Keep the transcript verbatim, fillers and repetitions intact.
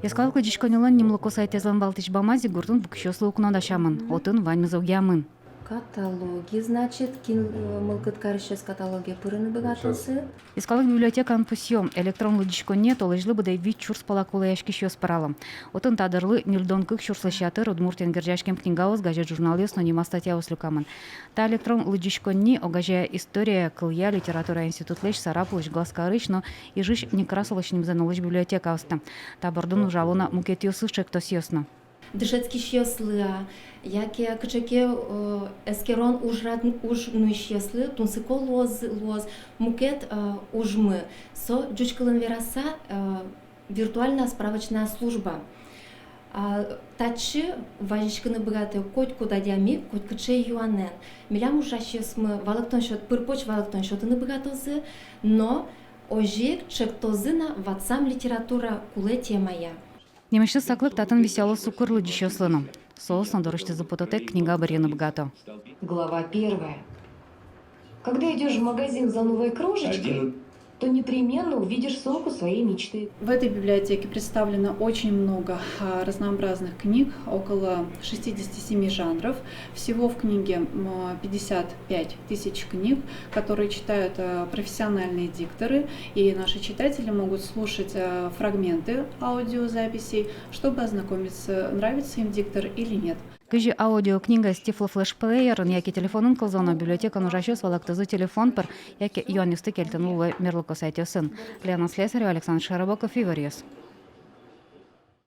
Йӧскалык лыдӟиськоннилэн нимлыко сайтэзлэн валтӥсь бамаз ик гуртын пукисьёслы укно дасямын. Отын ваньмыз огъямын. Каталоги, значит, кин, э, мылкыд карисьёс каталоге пырыны быгатозы. Йӧскалык библиотекаын пусъё: электрон лыдӟиськонние толэзьлы быдэ вить сюрс пала кулэяськисьёс пырало. Отын та дырлы ньыльдон кык сюрслэсь ятыр удмурт-венгер дырысен книгаос, газет-журналъёс но нима статьяос люкамын. Та электрон лыдӟиськонни огазея история, кылъя, литература институтлэсь, Сарапулысь, Глазкарысь но Ижысь Некрасовлэсь нимзэ нуллӥсь библиотекаосты. Та бордын ужало на мукетъёсыз ӵектосъёс но. Дышетскисьёслы-а, яке кыӵе ке, э, эскерон ужрад, уж нуисьёслы тунсыко луоз, луоз мукет, э, ужмы. Со, ӟуч кылын вераса, э, виртуальная справочная служба. А, татчы вазиськыны быгатэ котькуд адями котькыӵе юанэн. Милям ужасьёсмы валэктон сёт-, пыр-поч валэктон сётыны быгатозы, но озьы ик ӵектозы на ватсам литература кулэ темая. Нимысьтыз саклык татын висъяло сукыр лыдӟисьёслы но. Соос но дорысьтызы пототэк книга бырйыны быгато. Глава первая. Когда идёшь в магазин за новой кружечкой, то непременно увидишь сумку своей мечты. В этой библиотеке представлено очень много, а, разнообразных книг, около шестидесяти семи жанров. Всего в книге, м, пятьдесят пять тысяч книг, которые читают, а, профессиональные дикторы, и наши читатели могут слушать, а, фрагменты аудиозаписей, чтобы ознакомиться, нравится им диктор или нет. Кызьы аудиокнигаез тифлофлешплеерын яке телефонын кылзоно, библиотекаын ужасьёс валэктозы телефон пыр яке юанъёсты кельтыны луэ мерлыко сайтъёсын. Лена Слесарева, Александр Широбоков, «Иворъёс».